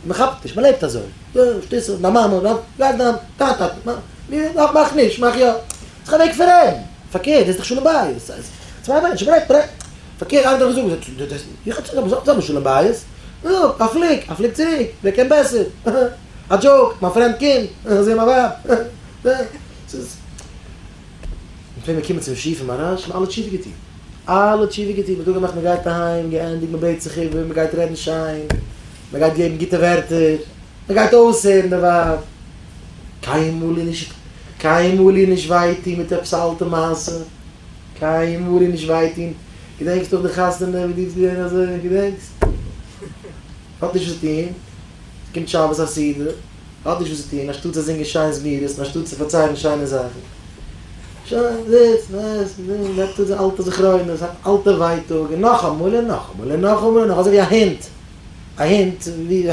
מען כאפט נישט, מען לעבט אזוי. שטותים, דיין מאמע, דיין דיין טאטע, מאך נישט, מאך יא. ס'איז א וועג פון רעדן. פארקערט, דאס איז דאך שלום בית. צוויי מענטשן, מ'רעדט, מ'רעדט. פארקערט, איינער האט געזאגט, איך האב צו זאגן שלום בית. נו, א פליק, א פליק צוריק, ווער קען בעסער? א joke, מיין friend קומט, איך זע מיין ווייב. ס'איז. און פלעגן מיר קומען צום שיעור פון מוהרא"ש, האבן אלע תשובה געטון. אלע תשובה געטון, מ'האט אפגעמאכט מ'גייט אהיים, געענדיגט, מ'בעט זיך איבער, מ'גייט רעדן שיין, מ'גייט געבן גוטע ווערטער, מ'גייט אויסהערן די ווייב. קיינמאל איר נישט, קיינמאל איר נישט וויי טון מיט עפעס א אלטע מעשה, קיינמאל איר נישט וויי טון, געדענקסט נאך די חתונה ווי דו ביסט געווען אזוי, געדענקסט? האט נישט וואס צו טון, קומט שבת א סעודה, האט נישט וואס צו טון, אנשטאט צו זינגען שיין זמירות און אנשטאט צו פארציילן שיינע זאכן, שוין, זיצט, עסט, נעמט אן אלטע זכרונות, אלטע ווייטאג, און נאכאמאל און נאכאמאל און נאכאמאל און נאכאמאל, אזוי ווי א הונט, א הונט ווי.